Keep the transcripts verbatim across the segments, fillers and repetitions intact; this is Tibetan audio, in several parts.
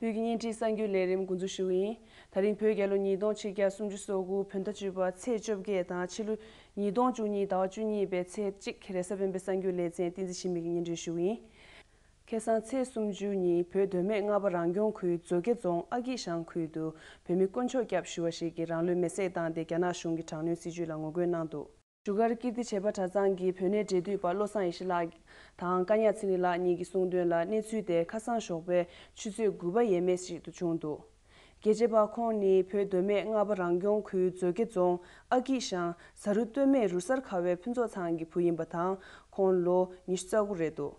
བོད་ཀྱི་བརྙན་འཕྲིན་གསར་འགྱུར་ལས་རིམ་འགོ་འཛུགས་ཞུ་གི་ཡིན། ད་རིང་བོད་རྒྱལ་ལོ་ཉིས་སྟོང་ཆིག་བརྒྱ་སུམ་ཅུ་སོ་དགུ་བོད་ཟླ་བཅུ་པ་ཚེས་བཅོ་བརྒྱད་དང་ཕྱི་ལོ་ཉིས་སྟོང་བཅུ་གཉིས་ཟླ་བ་བཅུ་གཉིས་པའི་ཚེས་གཅིག་རེས་གཟའ་སྤེན་པའི་གསར་འགྱུར་ལེ་ཚན་བསྟན་འཛིན་འཆི་མེད་ཀྱིས་སྙན་སྒྲོན་ཞུ་གི་ཡིན། ཁ་སང་ཚེས་སུམ་ཅུ་ཉིན་བོད་མདོ་སྨད་རྔ་པ་རང་སྐྱོང་ཁུལ་མཛོད་དགེ་རྫོང་ཨ་སྐྱིད་ཤང་ཁུལ་དུ་བོད་མི་དཀོན་མཆོག་སྐྱབས་ཞུ་བ་ཞིག་གིས་རང་ལུས་མེར་སྲེག་བཏང་སྟེ་རྒྱ་ནག་གཞུང་གི་དྲག་གནོན་སྲིད་བྱུས་ལ་ངོ་རྒོལ་གནང་འདུག་བཞུགས་སྒར་ཀིརྟི་བྱེས་པ་གྲྭ་ཚང་གི་བོད་གནས་འབྲེལ་མཐུད་པ་བློ་བཟང་ཡེ་ཤེས་ལགས་དང་ཀ་ཉག་ཚེ་རིང་ལགས་གཉིས་ཀྱིས་གསུངས་དོན་ལ། གནས་ཚུལ་དེ་ཁ་སང་ཞོགས་པའི་ཆུ་ཚོད་དགུ་པ་ཡས་མས་ཤིག་ཏུ་བྱུང་འདུག་རྒྱལ་གཅེས་པ་ཁོང་ནི་བོད་མདོ་སྨད་རྔ་པ་རང་སྐྱོང་ཁུལ་མཛོད་དགེ་རྫོང་ཨ་སྐྱིད་ཤང་ཟ་རུ་སྟོད་སྨད་རུ་གསར་ཁ་བའི་ཕུན་ཚོགས་ཚང་གི་བུ་ཡིན་པ་དང་། ཁོང་ལོ་ཉི་ཤུ་རྩ་དགུ་རེད་འདུག་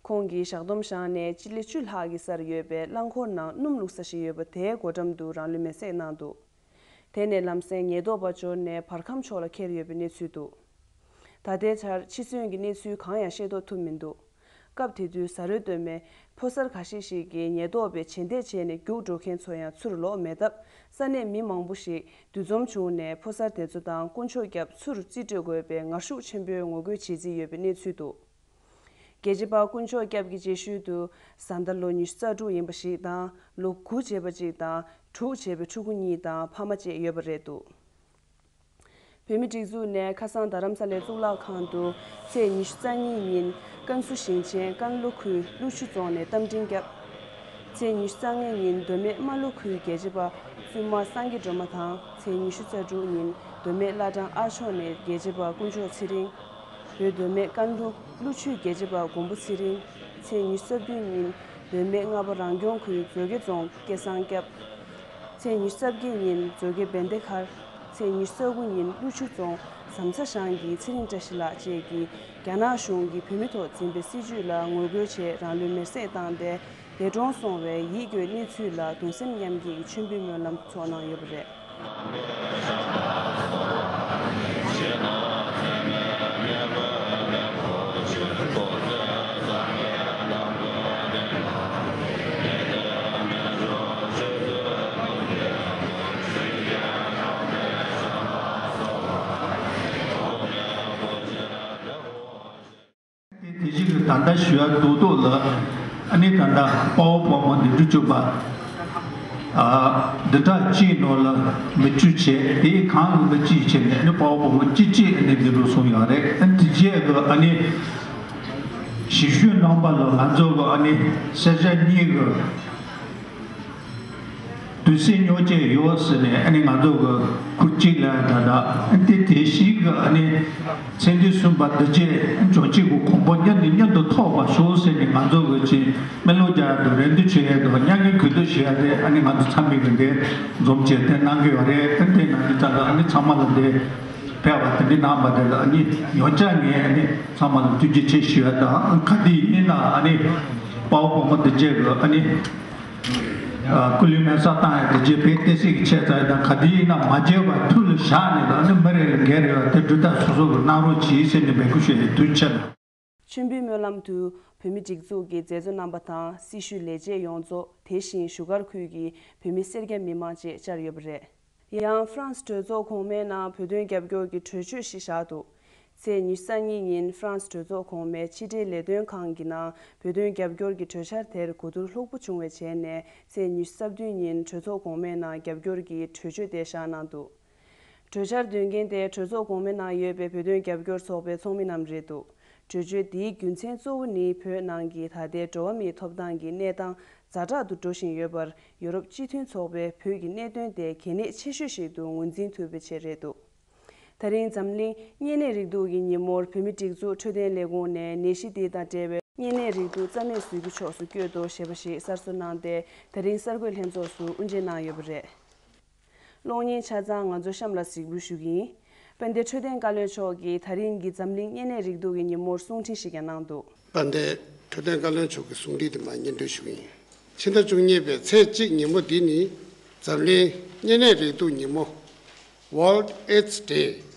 ཁོང་གིས་བཞག་སྡོམ་བཞག་ནས་སྤྱི་ལེ་བཅུ་ལྷག་གི་སར་ཡོད་པའི་རླངས་འཁོར་ནང་སྣུམ་བླུགས་ས་ཞིག་ཡོད་པ་དེའི་སྒོ་འགྲམ་དུ་རང་ལུས་མེར་སྲེག་གནང་འདུག་དེ་ནས་ལམ་སེང་ཉེན་རྟོག་པ་འབྱོར་ནས་བར་ཁམས་ཕྱོགས་ལ་འཁྱེར་ཡོད་པའི་གནས་ཚུལ་འདུག་ད་ལྟའི་ཆར་འཆི་གསོན་གྱི་གནས་ཚུལ་གང་ཡང་ཤེས་རྟོགས་ཐུབ་མི་འདུག་སྐབས་དེ་དུས་ཟ་རུ་སྟོད་སྨད་ཕོ་གསར་ཁ་ཤས་ཤིག་གིས་ཉེན་རྟོག་པས་བྱེད་འདོད་བྱས་ནས་རྒྱུགས་འགྲོ་མཁན་ཚོ་ཡང་ཚུར་ལོག་མེད་སྟབས། ས་གནས་མི་མང་པོ་ཞིག་འདུ་འཛོམས་བྱུང་ནས་ཕོ་གསར་དེ་ཚོ་དང་དཀོན་མཆོག་སྐྱབས་ཚུར་རྩིས་སྤྲོད་དགོས་པའི་ངར་ཤུགས་ཆེན་པོས་ངོ་རྒོལ་བྱེད་རྩིས་ཡོད་པའི་གནས་ཚུལ་འདུག་རྒྱལ་གཅེས་པ་དཀོན་མཆོག་སྐྱབས་ཀྱི་རྗེས་ཤུལ་དུ་བཟའ་ཟླ་ལོ་ཉི་ཤུ་རྩ་དྲུག་ཡིན་པ་ཞིག་དང་། ལོ་དགུ་བྱས་པ་གཅིག་དང་དྲུག་བྱས་པའི་ཕྲུ་གུ་གཉིས་དང་ཕ་མ་བཅས་ཡོད་པ་རེད་འདུག་བོད་མིའི་སྒྲིག་འཛུགས་ནས་ཁ་སང་རྡ་རམ་ས་ལའི་གཙུག་ལག་ཁང་དུ་ཚེས་ཉི་ཤུ་རྩ་གཉིས་ཉིན་ཀན་སུའུ་ཞིང་ཆེན་ཀན་ལྷོ་ཁུལ་ཀླུ་ཆུ་རྫོང་ནས་རྟ་མགྲིན་བརྒྱབ། ཚེས་ཉི་ཤུ་རྩ་ལྔ་ཉིན་མདོ་སྨད་རྨ་ལྷོ་ཁུལ་རྒྱལ་གཅེས་པ་བཙུན་མ་སངས་རྒྱས་སྒྲོལ་མ་དང་། ཚེས་ཉི་ཤུ་རྩ་དྲུག་ཉིན་མདོ་སྨད་བླ་བྲང་ཨར་ཕྱོགས་ནས་རྒྱལ་གཅེས་པ་དཀོན་མཆོག་ཚེ་རིང་། བོད་མདོ་སྨད་ཀན་ལྷོ་ཀླུ་ཆུའི་རྒྱལ་གཅེས་པ་མགོན་པོ་ཚེ་རིང་། ཚེས་ཉི་ཤུ་རྩ་བདུན་ཉིན་མདོ་སྨད་རྔ་པ་རང་སྐྱོང་ཁུལ་མཛོད་དགེ་རྫོང་སྐལ་བཟང་སྐྱབས། ཚེས་ཉི་ཤུ་རྩ་བརྒྱད་ཉིན་མཛོད་དགེ་བན་དེ་མཁར། ཚེས་ཉི་ཤུ་རྩ་དགུ་ཉིན་ཀླུ་ཆུ་རྫོང་ཟམ་ཚ་ཞང་གི་ཚེ་རིང་བཀྲ་ཤིས་ལགས་བཅས་ཀྱིས་རྒྱ་ནག་གཞུང་གིས་བོད་མི་ཐོག་འཛིན་པའི་སྲིད་བྱུས་ལ་ངོ་རྒོལ་ཆེད་རང་ལུས་མེར་སྲེག་བཏང་སྟེ། འདས་གྲོངས་སོང་བའི་ཡིད་སྐྱོའི་གནས་ཚུལ་ལ་གདུང་སེམས་མཉམ་སྐྱེད་ཀྱི་མཆོད་འབུལ་སྨོན་ལམ་ཚོགས་གནང་ཡོད་པ་རེད། དེ་བཞིན་དུ་ད་ལྟ་ཞུ་ཡ་རྡོག་རྡོག་ལ། ཨ་ནི་ད་ལྟ་དཔའ་བོ་དཔའ་མོ་བདུན་ཅུ་བཅུ་པ། ཨ། བདུན་ཕྲག་གཅིག་ནང་ལ་མི་བཅུ་བྱས། དེའི་གང་གི་མི་གཅིག་བྱས་ནས་ཨ་ནི་དཔའ་བོ་དཔའ་མོ་གཅིག་གཅིག་ཨ་ནི་འདི་འགྲོ་སོང་ཡོད་རེད། ཨ་ནི་དེ་རྗེས་ཀྱི་ཨ་ནི་བཞི་བཅུ་རྣམ་པ་ལ་ང་ཚོ་གི་ཨ་ནི་ཤ་ཤ་གཉིས་ཀྱི། དུས་སེམས་རྙོག་བཅས་ཡོད་ཟེར་ནས་ཨ་ནི་ང་ཚོ་གི་ཁུར་གཅིག་ལ་ད་ལྟ་ཨ་ནི་དེ་བཞིན་གི་ཨ་ནི་མཚན་དུས་གསུམ་པ་འདི་རྗེས་འབྱོར་བྱེད་ཀྱི་གོ་འཕང་མཉམ་ནས་མཉམ་དུ་ཐོབ་པར་ཤོག་ཟེར་ནས་ང་ཚོ་གི་ཅིག་སྨོན་ལམ་རྒྱག་ཡ་དང་རེ་འདུན་བྱེད་ཡ་དང་མྱ་ངན་གུས་འདུད་བྱེད་ཡ་དེ་ཨ་ནི་ང་ཚོ་ཚང་མས་གི་འདི་འཛོམས་བྱས་དེ་གནང་གི་ཡོད་རེད། ཨ་ནི་དེ་ནང་ནས་ད་ལ་ཨ་ནི་ཚང་མ་ལ་འདི་ཕེབས་པ་དེ་འདྲ་གནང་བ་དེ་ལ་ཨ་ནི་ཡང་བསྐྱར་ངས་ཨ་ནི་ཚང་མ་ལ་ཐུགས་རྗེ་ཆེ་ཞུ་ཡ་དང་། ག་དུས་ཡིན་ན་ཨ་ནི་དཔའ་བོ་དཔའ་མོ་འདི་རྗེས་གི་ཨ་ནི། སྐུ་ལུས་མེ་སྲེག་བཏང་ཡ་དེ་རྗེས་བོད་བསྟན་སྲིད་ཀྱི་ཆེད་དུ་ཡིན་ན་ག་དུས་ཡིན་ན་མ་བརྗེད་པར་ཐུགས་ལ་བཞག་ནས་ཨ་ནི་མི་རེ་ལ་འགན་རེ་བ་དེ་སྒྲུབ་ཐབས་སོ་སོ་གི་གནང་རོགས་གྱིས་ཟེར་ནས་འབོད་སྐུལ་ཞུ་ཡ་ཡིན། ཐུགས་རྗེ་ཆེ། མཆོད་འབུལ་སྨོན་ལམ་དུ་བོད་མི་སྒྲིག་འཛུགས་ཀྱི་མཛད་གཙོ་རྣམ་པ་དང་སྲི་ཞུའི་ལས་བྱེད་ཡོངས་རྫོགས། དེ་བཞིན་བཞུགས་སྒར་ཁུལ་གྱི་བོད་མི་སེར་སྐྱ་མི་མང་བཅས་བཅར་ཡོད་པ་རེད། ཡང་ཧྥ་རན་སི་གྲོས་ཚོགས་གོང་མའི་ནང་བོད་དོན་རྒྱབ་སྐྱོར་གྱི་གྲོས་ཆོད་ཞིག་བཞག་འདུག་ཚེས་ཉི་ཤུ་རྩ་གཉིས་ཉིན་ཧྥ་རན་སི་གྲོས་ཚོགས་གོང་མའི་ཕྱི་འབྲེལ་ལས་དོན་ཁང་གི་ནང་བོད་དོན་རྒྱབ་སྐྱོར་གྱི་གྲོས་འཆར་དེར་གོ་བསྡུར་ལྷུག་པོ་བྱུང་བའི་རྗེས་ནས། ཚེས་ཉི་ཤུ་རྩ་བདུན་ཉིན་གྲོས་ཚོགས་གོང་མའི་ནང་རྒྱབ་སྐྱོར་གྱི་གྲོས་ཆོད་དེ་བཞག་གནང་འདུག་གྲོས་འཆར་འདོན་མཁན་དེ་གྲོས་ཚོགས་གོང་མའི་ནང་ཡོད་པའི་བོད་དོན་རྒྱབ་སྐྱོར་ཚོགས་པའི་ཚོགས་མི་རྣམས་རེད་འདུག་གྲོས་ཆོད་འདིའི་རྒྱུ་མཚན་གཙོ་བོ་ནི་བོད་ནང་གི་ད་ལྟའི་འགྲོ་བ་མིའི་ཐོབ་ཐང་གི་གནས་སྟངས་ཛ་དྲག་ཏུ་འགྲོ་བཞིན་ཡོད་པར་ཡོ་རོབ་སྤྱི་མཐུན་ཚོགས་པས་བོད་ཀྱི་གནད་དོན་དེ་གལ་གནད་ཆེ་ཤོས་ཤིག་ཏུ་ངོས་འཛིན་ཐུབ་པའི་ཆེད་རེད་འདུག་ད་རིང་འཛམ་གླིང་གཉན་ནད་རེག་དུག་གི་ཉིན་མོར་བོད་མིའི་སྒྲིག་འཛུགས་འཕྲོད་བསྟེན་ལས་ཁུངས་ནས་ནད་གཞི་འདི་དང་འབྲེལ་བའི་གཉན་ནད་རེག་དུག་རྩ་མེད་བཟོ་རྒྱུ་ཕྱོགས་སུ་སྐྱོད་དོ་ཞེས་པ་ཞིག་གསར་བཟོ་གནང་སྟེ། ད་རིང་གསར་འགོད་ལྷན་ཚོགས་སུ་དབུ་འབྱེད་གནང་ཡོད་པ་རེད། གློག་བརྙན་ཆ་ཚང་ང་ཚོ་གཤམ་ལ་གཟིགས་འབུལ་ཞུ་གི་ཡིན། དཔལ་ལྡན་འཕྲོད་བསྟེན་བཀའ་བློན་མཆོག་གིས་ད་རིང་གི་འཛམ་གླིང་གཉན་ནད་རེག་དུག་གི་ཉིན་མོར་གསུང་འཕྲིན་ཞིག་ཀྱང་གནང་འདུག་དཔལ་ལྡན་འཕྲོད་བསྟེན་བཀའ་བློན་མཆོག་གི་གསུང་འཕྲིན་དེ་མར་སྙན་སྒྲོན་ཞུ་གི་ཡིན། ཕྱི་ཟླ་བཅུ་གཉིས་པའི་ཚེས་གཅིག་ཉིན་མོ་འདི་ནི་འཛམ་གླིང་གཉན་ནད་རེག་དུག་ཉིན་མོ། World AIDS Day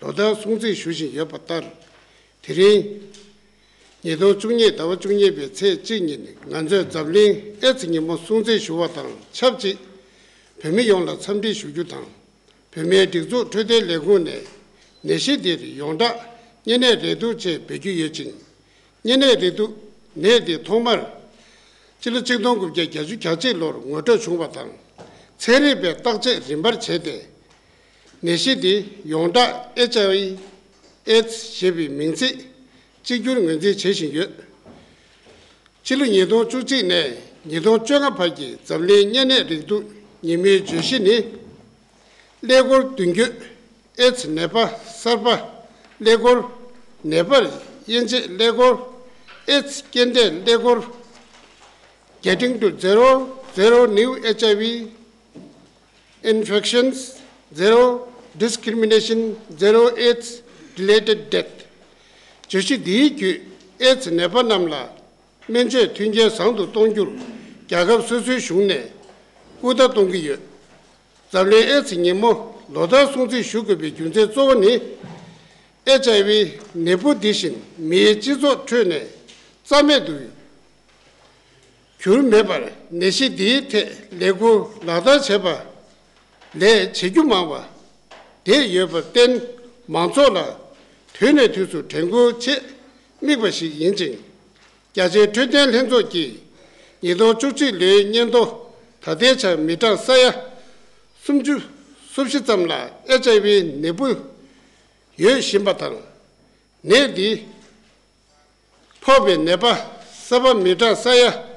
ལོ་ལྟར་སྲུང་བརྩི་ཞུ་བཞིན་ཡོད་པ་ལྟར། དེ་རིང་ཉིས་སྟོང་བཅུ་གཉིས་ཟླ་བ་བཅུ་གཉིས་པའི་ཚེས་གཅིག་ཉིན་ང་ཚོས་འཛམ་གླིང་ཨེ་ཙི་ཉིན་མོ་སྲུང་བརྩི་ཞུ་བ་དང་ཆབས་ཅིག་བོད་མི་ཡོངས་ལ་འཚམས་འདྲི་ཞུ་རྒྱུ་དང་། བོད་མིའི་སྒྲིག་འཛུགས་འཕྲོད་བསྟེན་ལས་ཁུངས་ནས་ནད་གཞི་འདིར་ཡོངས་གྲགས་གཉན་ནད་རེག་དུག་ཅེས་འབོད་ཀྱི་ཡོད་ཅིང་། གཉན་ནད་རེག་དུག་ནད་འདི་ཐོག་མར་ ཕྱི་ལོ་ཆིག་སྟོང་དགུ་བརྒྱ་བརྒྱད་ཅུ་གྱ་གཅིག་ལོར་ངོ་སྤྲོད་བྱུང་བ་དང་། ཚན་རིག་པས་བརྟག་དཔྱད་རིམ་པར་བྱས་ཏེ། ནད་གཞི་འདི་ཡོངས་གྲགས་ཨེཆ་ཨའི་ཝི་ཨེ་ཛི་ཞེས་པའི་མིང་ཚིག་གཅིག་གྱུར་ངོས་འཛིན་བྱེད་བཞིན་ཡོད། ཕྱི་ལོ་ཉིས་སྟོང་བཅུ་གཅིག་ནས་ཉིས་སྟོང་བཅོ་ལྔ་བར་གྱི་འཛམ་གླིང་གཉན་ནད་རེག་དུག་ཉིན་མོའི་བརྗོད་གཞི་ནི། ཀླད་ཀོར་མདུན་སྐྱོད། ཨེ་ཛི་ནད་པ་གསར་པ་ཀླད་ཀོར། ནད་པར་དབྱེ་འབྱེད་ཀླད་ཀོར། ཨེ་ཛི་རྐྱེན་འདས་ཀླད་ཀོར། Getting to zero, zero new H I V infections, zero discrimination, zero AIDS related death. བརྗོད་གཞི་འདིའི་བརྒྱུད་ཨེ་ཛི་ནད་པ་རྣམས་ལ་སྨན་བཅོས་མཐུན་རྐྱེན་བཟང་དུ་གཏོང་རྒྱུར་རྒྱལ་ཁབ་སོ་སོའི་གཞུང་ནས་སྐུལ་བརྡ་གཏོང་གི་ཡོད། འཛམ་གླིང་ཨེ་ཛི་ཉིན་མོ་ལོ་ལྟར་སྲུང་བརྩི་ཞུ་དགོས་པའི་རྒྱུ་མཚན་གཙོ་བོ་ནི། ཨེཆ་ཨའི་ཝི་ནད་འབུ་འདི་བཞིན་མིའི་སྤྱི་ཚོགས་ཁྲོད་ནས་རྩ་མེད་དུ་གྱུར་མེད་པར། ནད་གཞི་འདིའི་ཐད་ལས་འགུལ་ལག་བསྟར་བྱས་པ་ལས་བྱེད་རྒྱུ་མང་བ་འདེད་ཡོད་པར་བརྟེན། མང་ཚོགས་ལ་དུས་ནས་དུས་སུ་དྲན་སྐུལ་ཆེད་དམིགས་པ་ཞིག་ཡིན་ཅིང་། རྒྱ་ཆེའི་འཕྲོད་བསྟེན་ལྷན་ཚོགས་ཀྱིས་ཉིས་སྟོང་བཅུ་གཅིག་ལོའི་སྙན་ཐོ། ད་ལྟའི་ཆར་མི་གྲངས་ས་ཡ་སུམ་ཅུ་སོ་བཞི་ཙམ་ལ་ཨེཆ་ཨའི་ཝི་ནད་འབུ་ཡོད་བཞིན་པ་དང་། ནད་འདི་ཕོག་པའི་ནད་པ་གསར་པ་མི་གྲངས་ས་ཡ་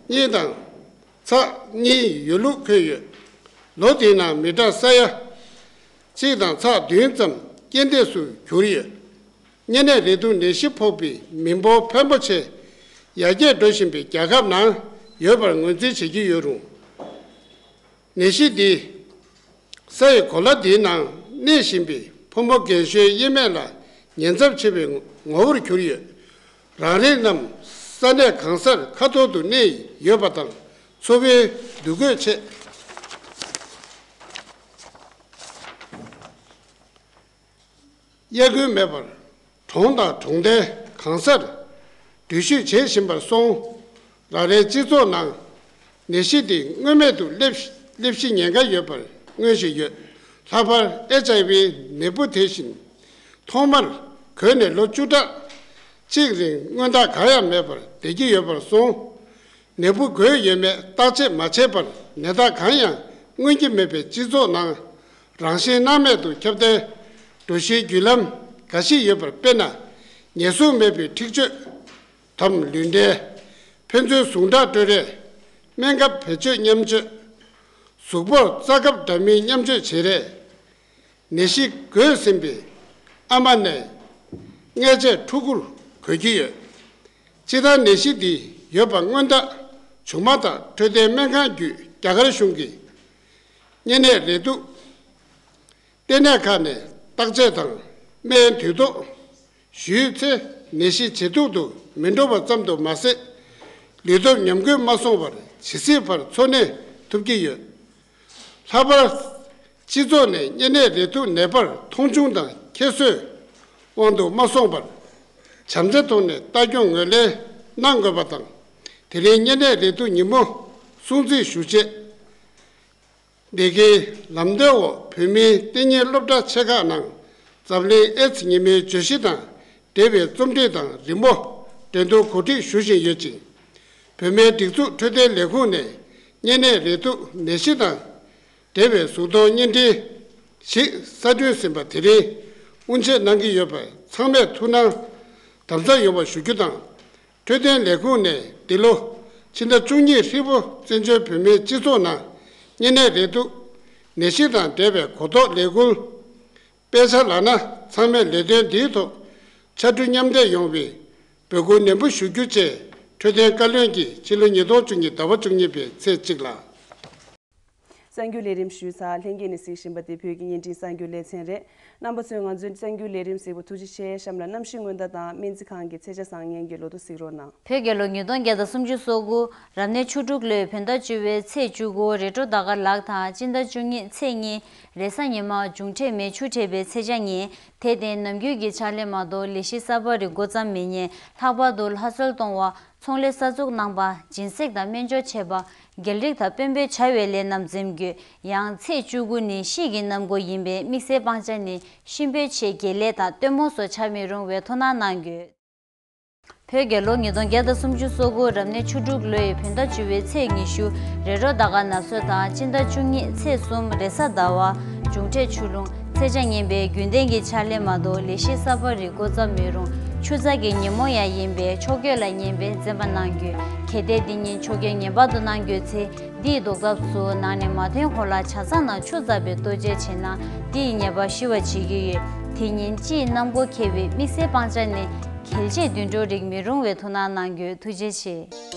གཉིས་དང་ཚེག་གཉིས་ཡོད་ལུགས་འཁོད་ཡོད། ལོ་འདིའི་ནང་མི་གྲངས་ས་ཡ་གཅིག་དང་ཚེག་བདུན་ཙམ་རྐྱེན་འདས་སུ་གྱུར་ཡོད། གཉན་ནད་རེག་དུག་ནད་གཞི་ཕོག་པའི་མི་འབོར་ཕོན་པོ་ཆེ་ཡར་རྒྱས་འགྲོ་བཞིན་པའི་རྒྱལ་ཁབ་ནང་ཡོད་པར་ངོས་འཛིན་བྱེད་ཀྱི་ཡོད་རུང་། ནད་གཞི་འདི་ས་ཡི་གོ་ལ་འདིའི་ནང་གནས་བཞིན་པའི་ཕོ་མོ་རྒན་གཞོན་དབྱེ་མེད་ལ་ཉེན་ཚབས་ཆེ་བའི་ངོ་བོར་གྱུར་ཡོད། རང་རེ་རྣམས་ས་གནས་གང་སར་ཁ་ཐོར་དུ་གནས་ཡོད་པ་དང་། འཚོ་བའི་འདུ་འགོད་ཆེད། དབྱར་དགུན་མེད་པར་གྲོང་དང་གྲོང་རྡལ་གང་སར་འགྲུལ་བཞུད་བྱེད་བཞིན་པར་སོང་། རང་རེའི་སྤྱི་ཚོགས་ནང་ནད་གཞི་འདི་མངོན་མེད་དུ་སླེབས་སླེབས་གཞི་ཉེན་ཁ་ཡོད་པར་མངོན་བཞིན་ཡོད། ལྷག་པར་ཨེཆ་ཨའི་ཝི་ནད་འབུ་དེ་བཞིན་ཐོག་མར་འགོས་ནས་ལོ་བཅུ་ཕྲག་གཅིག་རིང་སྔོན་རྟགས་གང་ཡང་མེད་པར་བསྡད་ཀྱི་ཡོད་པར་སོང་། ནད་འབུ་འགོས་ཡོད་མེད་བརྟག་དཔྱད་མ་བྱས་པར་ནད་རྟགས་གང་ཡང་མངོན་གྱི་མེད་པའི་སྤྱི་ཚོགས་ནང་། རང་བཞིན་སྣང་མེད་དུ་ཁྱབ་གདལ་འགྲོ་གཞིའི་བརྒྱུད་ལམ་འགའ་ཞིག་ཡོད་པར་དཔེར་ན། ཉེན་སྲུང་མེད་པའི་འཁྲིག་སྤྱོད་དམ་ལུས་འབྲེལ། ཕན་ཚུན་ཟུངས་ཁྲག་སྤྲོད་རེས། སྨན་ཁབ་བེད་སྤྱོད་མཉམ་སྤྱོད། གཟུགས་པོར་རྩ་ཁབ་འདྲ་མིན་མཉམ་སྤྱོད་བྱེད་རེས། ནད་གཞི་འགོས་ཟིན་པའི་ཨ་མ་ནས་མངལ་ཆད་ཕྲུ་གུར་འགོས་ཀྱི་ཡོད། སྤྱིར་བཏང་ནད་གཞི་འདི་ཡོད་པ་སྔོན་བརྟག་བྱུང་མ་ཐག་འཕྲོད་བསྟེན་སྨན་ཁང་བརྒྱུད་རྒྱ་གར་གཞུང་གི་གཉན་ནད་རེག་དུག་ལྟེ་གནས་ཁག་ནས་བརྟག་དཔྱད་དང་སྨན་དུས་ཐོག་ཞུས་ཚེ་ནད་གཞི་ཇེ་སྡུག་ཏུ་མི་འགྲོ་བ་ཙམ་དུ་མ་ཟད། ལུས་སྟོབས་ཉམས་རྒུད་མ་སོང་བར་ཇི་སྲིད་བར་འཚོ་གནས་ཐུབ་ཀྱི་ཡོད། ལྷག་པར་སྤྱི་ཚོགས་ནས་གཉན་ནད་རེག་དུག་ནད་པར་མཐོང་ཆུང་དང་ཁྱད་གསོད་དབང་དུ་མ་སོང་བར་བྱམས་བརྩེའི་ཐོག་ནས་ལྟ་སྐྱོང་ངོས་ལེན་གནང་དགོས་པ་དང་། དེ་རིང་གཉན་ནད་རེག་དུག་ཉིན་མོ་སྲུང་བརྩི་ཞུ་ཆེད། འདི་གའི་ལམ་སྟོན་འོག་བོད་མིའི་གཏན་ཉིན་སློབ་གྲྭ་ཆེ་ཁག་ནང་འཛམ་གླིང་ཨེ་ཛི་ཉིན་མོའི་བརྗོད་གཞི་དང་འབྲེལ་བའི་རྩོམ་སྒྲིག་དང་རི་མོ་འགྲན་བསྡུར་གོ་སྒྲིག་ཞུ་བཞིན་ཡོད་ཅིང་། བོད་མིའི་སྒྲིག་འཛུགས་འཕྲོད་བསྟེན་ལས་ཁུངས་ནས་གཉན་ནད་རེག་དུག་ནད་གཞི་དང་འབྲེལ་བའི་གཟུགས་མཐོང་བརྙན་འཕྲིན་ཞིག་གསར་སྐྲུན་ཟིན་པ་དེ་རིང་དབུ་འབྱེད་གནང་གི་ཡོད་པར་ཚང་མས་ཐུགས་སྣང་དམ་ཟབ་ཡོང་བ་ཞུ་རྒྱུ་དང་། འཕྲོད་བསྟེན་ལས་ཁུངས་ནས་འདི་ལོ་ཕྱི་ཟླ་བཅུ་གཉིས་ཧྲིལ་པོ་བཙན་བྱོལ་བོད་མིའི་སྤྱི་ཚོགས་ནང་གཉན་ནད་རེག་དུག་ནད་གཞི་དང་འབྲེལ་བའི་གོ་རྟོགས་ལས་འགུལ་སྤེལ་འཆར་ལགས་ན། ཚང་མས་ལས་དོན་འདིའི་ཐོག་ཕྱར་གྲུ་མཉམ་འདེགས་ཡོང་བའི་འབོད་སྐུལ་ནན་པོ་ཞུ་རྒྱུ་བཅས་འཕྲོད་བསྟེན་བཀའ་བློན་གྱིས་ཕྱི་ལོ་ཉིས་སྟོང་བཅུ་གཉིས་ཟླ་བ་བཅུ་གཉིས་པའི་ཚེས་གཅིག་ལ། གསར་འགྱུར་ལས་རིམ་ཞུས་ཚར། ལྷན་རྒྱས་ནས་གཟིགས་བཞིན་པ་དེ་བོད་ཀྱི་བརྙན་འཕྲིན་གསར་འགྱུར་ལེ་ཚན་རེད། རྣམ་པ་ཚོས་ང་ཚོའི་གསར་འགྱུར་ལས་རིམ་གཟིགས་པར་ཐུགས་རྗེ་ཆེ། གཤམ་ལ་གནམ་གཤིས་སྔོན་བརྡ་དང་སྨན་རྩིས་ཁང་གི་ཚེས་ཆ་བཟང་ངན་གྱི་ལོ་ཐོ་གཟིགས་རོགས་གནང་། བོད་རྒྱལ་ལོ་ཉིས་སྟོང་བརྒྱ་དང་སུམ་ཅུ་སོ་དགུ། རབ་གནས་ཆུ་འབྲུག་ལོའི་བོད་ཟླ་བཅུ་པའི་ཚེས་བཅུ་དགུ་རེ་ཊོ་ཟླ་སྐར་ལག་དང་སྤྱི་ཟླ་བཅུ་གཉིས་ཚེས་གཉིས་རེས་གཟའ་ཉི་མ་འབྱུང་འཕྲད་མེ་ཆུ་འཕྲད་པའི་ཚེས་ཆ་ཉིན། དེ་སྟེང་ནམ་རྒྱུན་གྱི་ཕྱག་ལས་མ་གཏོགས་ལས་གཞི་གསར་པ་རིགས་འགོ་བརྩམས་མེད་ཉེན། ལྷག་པར་དུ་ལྷ་གསོལ་གཏོང་བ། ཚོང་ལས་གསར་འཛུགས་གནང་པ། སྦྱིན་སྲེག་དང་སྨན་སྦྱོར་བྱེད་པ། རྒྱལ་རིགས་དང་དཔོན་པོའི་བྱ་བའི་ལས་རྣམས་འཛེམ་དགོས། ཡང་ཚེས་བཅུ་དགུ་ནི་ཤིས་ཀྱི་གནམ་སྒོ་ཡིན་པས་དམིགས་བསལ་སྤང་བྱ་ནི་གཤིན་པོའི་ཆེད་དགེ་ལས་དང་སྟོན་མོ་སོགས་བྱ་མི་རུང་བའི་ཐུགས་སྣང་གནང་དགོས། བོད་རྒྱལ་ལོ་ཉིས་སྟོང་བརྒྱ་དང་སུམ་ཅུ་སོ་དགུ་རབ་གནས་ཆུ་འབྲུག་ལོའི་བོད་ཟླ་བཅུ་པའི་ཚེས་ཉི་ཤུ་རེ་རོ་ཟླ་སྐར་ནབ་སྲོད་དང་སྤྱི་ཟླ་བཅུ་གཉིས་ཚེས་གསུམ་རེས་གཟའ་ཟླ་བ། འབྱུང་འཕྲོད་ཆུ་ཀླུང་ཚེས་ཆ་ངན་པའི་རྒྱུན་ལྡན་གྱི་ཕྱག་ལས་མ་གཏོགས་ལས་གཞི་གསར་པ་རིགས་འགོ་བརྩམས་མེད་རུང་ཆུ་རྩ་གི་ཉིན་མོ་ཡང་ཡིན་པས་ཕྱོགས་སྐྱོད་ལ་ཉན་པའི་འཛེམ་པ་གནང་རྒྱུ། གལ་ཏེ་འདི་ཉིན་ཕྱོགས་སྐྱོད་ངེས་པར་དུ་གནང་དགོས་ཚེ། འདིའི་ཟློག་ཐབས་སུ་ནང་ནས་མ་ཐོན་གོང་ལ་ཇ་ཚང་ནང་ཆུ་བཙགས་པའི་གཏོ་བཅོས་བྱས་ན་འདིའི་ཉེས་པ་ཞི་བར་བྱེད་ཀྱི་ཡོད། དེ་ཉིན་སྤྱིའི་གནམ་སྒོ་ཁེབས་པའི་དམིགས་བསལ་སྤང་བྱ་ནི་གལ་ཆེའི་དུད་འགྲོ་རིགས་མི་རུང་བས་ཐུགས་སྣང་གནང་རྒྱུ། ཐུགས་རྗེ་ཆེ།